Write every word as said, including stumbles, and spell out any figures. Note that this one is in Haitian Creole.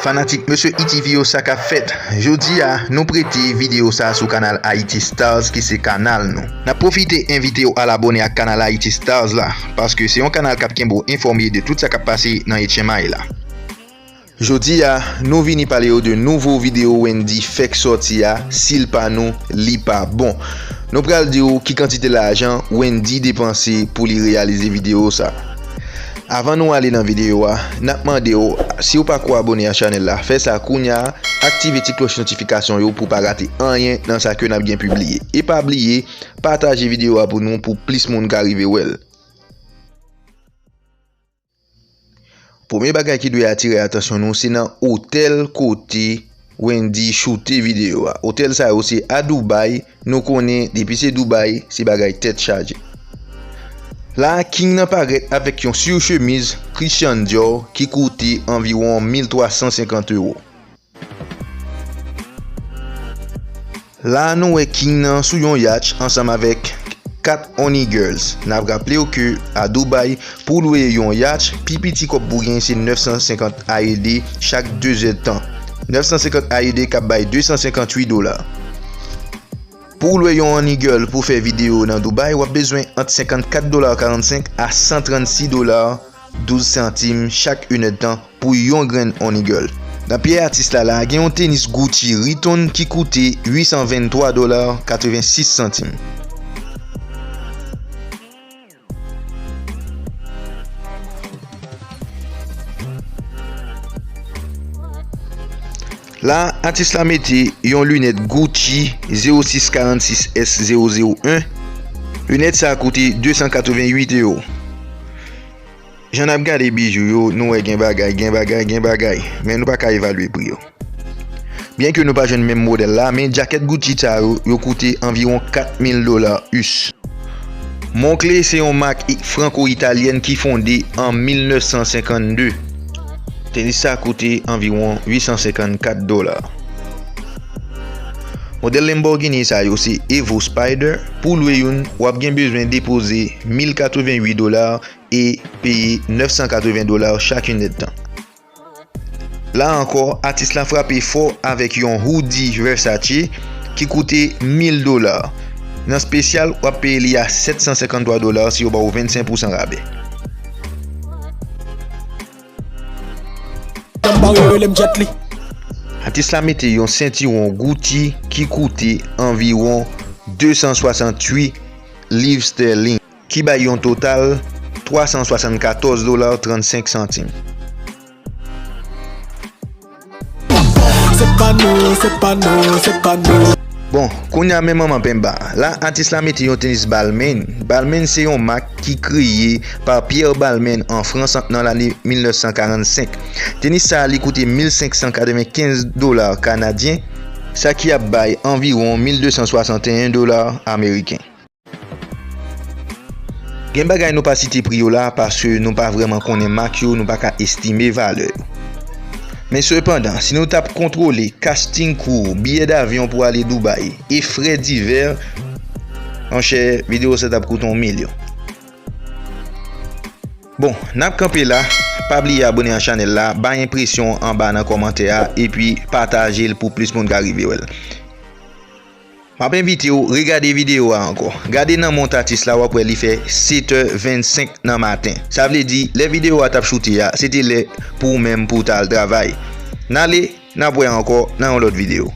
Fanatik Mesye E T V yo, sa k ap fèt? Jodi a, nou prete videyo sa a sou kanal Haiti Stars ki se kanal nou. N ap pwofite envite w al abòne ak kanal Haiti Stars la, paske se yon kanal k ap kenbe w enfòme de tout sa k ap pase nan H M I la. Jodi a, nou vini pale yo de nouvo videyo Wendyy fèk sòti a, si l pa nou, li pa bon. Nou pral di w ki kantite lajan Wendyy depanse pou li reyalize videyo sa. Avan nou ale nan videyo a, n ap mande w, si w pa ko abòne a chanèl la, fè sa kounye a, aktive ti klòch notifikasyon yo pou w pa rate anyen nan sa ke n ap gen pibliye. E pa bliye, pataje videyo a pou nou, pou plis moun ka rive wè l. Premye bagay ki dwe atire atansyon nou, se nan otèl kote Wendyy choute videyo a. Otèl sa yo se a Dubai, nou konnen depi se Dubai, se bagay tèt chaje. La, King nan parèt avèk yon sur chemiz Christian Dior ki koute anviwon mil twa san senkant ewo. La, nou wè King nan sou yon yacht ansanm avèk kat Honey Girls. N ap raple w ke a Dubai, pou w lwe yon yacht, pi piti kòb pou w genyen se nèf san senkant A E D chak de zèdtan. Nèf san senkant A E D k ap bay de san senkant uit dola. Pou w lwe yon Honey Girl pou fè videyo nan Dubai, w ap bezwen ant senkannkat dola karannsenk a san trannsis dola douz santim chak inèdtan pou yon grenn Honey Girl. Nan pye atis la la, gen yon tenis Gucci Riton ki koute uit san venntwa dola katrevensis santim. La, atis la mete yon linèt Gucci zewo sis karannsis S zewo zewo en. Linèt sa a koute de san katrevenn uit ewo. Jan n ap gade bijou yo, nou wè gen bagay, gen bagay, gen bagay, men nou pa ka evalye pri yo. Byenke nou pa jwenn menm modèl la, men djakèt Gucci sa yo, yo koute anviwon kat mil dola U S. Moncler se yon mak i-, franko-italyèn ki fonde an mil nèf san senkannde. Tenis sa koute anviwon uit san senkannkat dola. Modèl Lamborghini sa yo se Evo Spider. Pou lwe youn, w ap gen bezwen depoze mil katrevenn uit dola e peye nèf san katrevenn dola chak inèdtan. La ankò, atis la frape fò avèk yon hoodie Versace ki koute mil dola. Nan espesyal, w ap peye li a sèt san senkanntwa dola si yo ba w vennsenk pousan rabè. Atis la mete yon sentiwon Gucci ki koute anviwon de san swasanntuit liv stèling, ki bay yon total twa san swasannkatòz dola trannsenk santim. Se pa nou, se pa nou, se pa nou. Bon, kounye a men manman penba. La, atis la mete yon tenis Balmain. Balmain se yon mak ki kreye pa Pierre Balmain an Frans nan lane mil nèf san karannsenk. Tenis sa a, li koute mil senk san katrevenkenz dola kanadyen, sa ki ap bay anviwon mil de san swasanteyen dola ameriken. Gen bagay nou pa site pri yo la, paske nou pa vrèman konnen mak yo, nou pa ka estime valè yo. Men sepandan, si nou t ap kontwole casting crew, biyè davyon pou ale Dubai, e frè divè, monchè, videyo sa t ap koute yon milyon. Bon, n ap kanpe la. Pa bliye abòne a chanèl la, bay enpresyon anba nan kòmantè a, epi pataje l pou plis moun ka rive wè l. M ap envite w regade videyo a ankò. Gade nan mont atis la, w ap wè li fè sèt è vennsenk nan maten. Sa vle di, lè videyo a t ap choute a, se te lè pou w menm pou w t al travay. N ale, n ap wè ankò nan yon lòt videyo.